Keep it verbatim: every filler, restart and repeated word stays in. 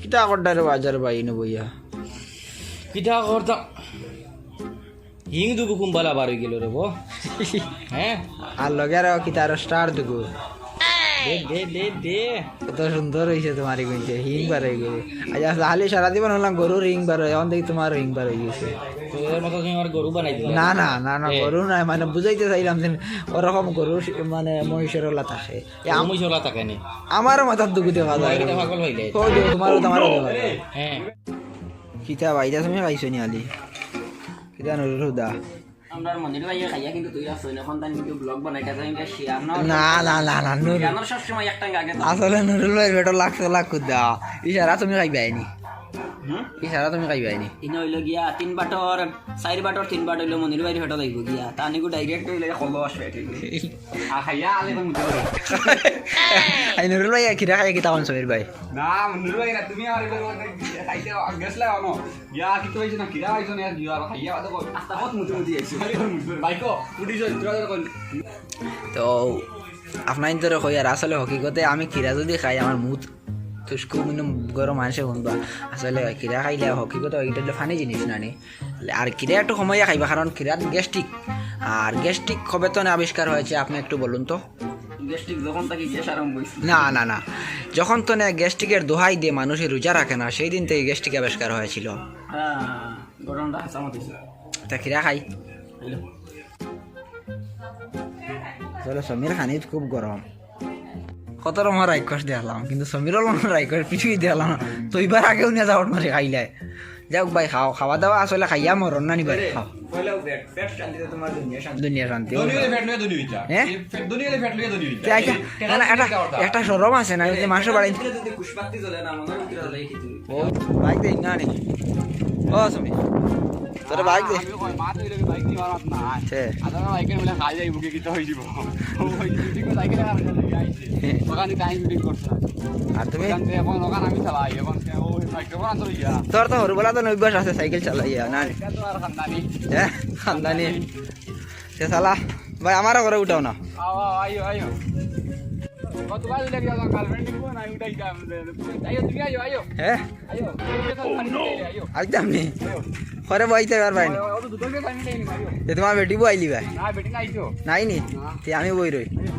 কিতা করতায় রে বাজার ভাই, ইনো বইয়া? কিতা করতাম? হিং দুগু কুম্বালা বার অইগেল রে বো। হ্যাঁ? আর লগে আরো কিতা আরো স্টার দুগু। দে, দে, দে, দে। কত সুন্দর অইছে তুমার ইগুইন, হিং বার অইগেল। আচ্ছা, তাইলে সারা জীবন অইলাম গরুর হিং বার অয়, অখন দেখি তুমার হিং বার অইগেছে। তোর মতো তুমি আমার গরু বানাই দিলে। না, না, না, না, এ। গরু নায়, মানে বুঝাইতে চাইলাম যে ওরকম গরু সে-, মানে মহিষের ওলা থাকে। এ, আম-, মহিষের ওলা থাকে নি? আমারও মাথার দুগু দেখা যায়। এটা পাগল অইলে। কই দিও, তুমারও তো আমারও দেখা যায়। হ্যাঁ। কিতা ভাই, ইতা তুমি খাইছো নি আলি? কিতা নুরুল হুদা? আমরার মনির ভাইয়ে খাইয়া কিন্তু তুই আসছো না, এখন তাই কিন্তু ব্লগ বানাইতে চাই, কিন্তু শেয়ার না। না, না, না, না, নুরুল। আমার সবসময় একটা আগে তো। আসলে নুরুল ভাইর পেটো লাগছে লাখ খুদা। ইশারা তুমি খাইবায় নি। হুম? ইশারা তুমি খাইবায় নি। ইনো অইলো গিয়া তিন বাটর, চাইর বাটর তিন বাট অইলো মনির ভাইর পেটো যাইবো গিয়া। তা নিগু ডাইরেক্ট অইলো গিয়া খলো আসবে, ঠিক আছে? আর খাইয়া আলে কোন মুখে করে। আই নুরুল ভাই, খিরা খাইয়া কিতা কইন সমীর ভাই? না, নুরুল ভাই না, তুমি আমার এবার খাইতে গেছলা অনো। ইয়া, কিতা অইছে না, খিরা অইছে না, ইয়া, খাইয়া বাদে কই। আস্তা কত মুতি মুতি আইছি। খালি কই মুতি করে। ভাই কো, উঠি যাও, তোরা কই। তো, আপনাইন্তরে কই আর আসলে হকিকতে আমি খিরা যদি খাই, আমার মুত তুসকু মিনু গরম মানষে হুনবা। আসলে খিরা খাইলে হকিকতে ইটা অইলো ফানি জিনিস না নি। আর খিরা একটু কমাইয়া খাইবা, কারণ খিরাত গ্যাস্ট্রিক। আর গ্যাস্ট্রিক কবে তনে আবিষ্কার হয়েছে, আপনি একটু বলুন তো। গ্যাস্ট্রিক যখন থাকি গ্যাস আরম্ভ হইছে। না, না, না। যখন তনে গ্যাস্ট্রিকের দোহাই দিয়ে মানুষে রোজা রাখে না, সেই দিন থেকে গ্যাস্ট্রিক আবিষ্কার হয়েছিল। হ্যাঁ, ঘটনাটা হাছা মাতিছে। তা খিরা খাই। হ্যালো। চলো, সমীর খানিত খুব গরম। কত রকম রাক্ষস দেখলাম, কিন্তু সমীরর মতো রাক্ষস কিছুই দেখলাম না। তো এবার আগেও নিয়ে যাওয়ার মাঝে খাইলায়। যাউক ভাই, খাও, খাওয়া দাওয়া আসলে খাইয়া মরণ না নি ভাই, আরে, খাও। পয়লাও পেট, পেট শান্তিতে তোমার দুনিয়া শান্তি। দুনিয়া শান্তি। ধনী হইলে পেট লইয়া ধনী হইতা। হ্যাঁ? এই পেট, ধনী হইলে পেট লইয়া ধনী হইতা। তে আচ্ছা, এই না, না, টেকা এটা, দিতে পারতা। একটা শরম আছে না, ওই যে মানুষের বাড়ি ভিতরে যদি খুশবাক্তি জ্বলে না, মনের ভিতরে জ্বলে কিছু। ও, বাইক দে, না নি। ও, সমীর। তোর বাইক দে। আমি কই, মা তো এরকম বাইক নিয়ে আমার হাত না। সে। আর আমার বাইকের বলে খাই যাই, বুকে কিতা হয়ে যাব। ওই দুই দিন বাইকে লাগা আমি চালাই আইছি। ওখানে টাইম মিটিং করছে। আর তুমি? ওখান থেকে এখন ওখানে আমি চালাই, এখন সে ও মাইক্রোফোন আছে ইয়া। তোর তো হরুবেলা তো অভ্যাস আছে সাইকেল চালাইয়া, না নি? এটা তো আর খানদানি। হ্যাঁ, খানদানি। সে চালা। ভাই, আমারও করে উঠাও না। আও, আও, আইও, আইও। ও, তোমার লাগে আমার গার্লফ্রেন্ড নিব না, আমি উঠাই দাম। আইও, তুমি আইও, আইও। হ্যাঁ? আইও। আইও। আইতাম নি? আইও। ঘরে বইতে পারবাই নি? ও, ও তো দুটো কে আমি দেই নি, আইও। এ তোমার বেটি বইলি ভাই? না, বেটি নাই তো। নাই নি? না। তে আমি বই রই। আইও।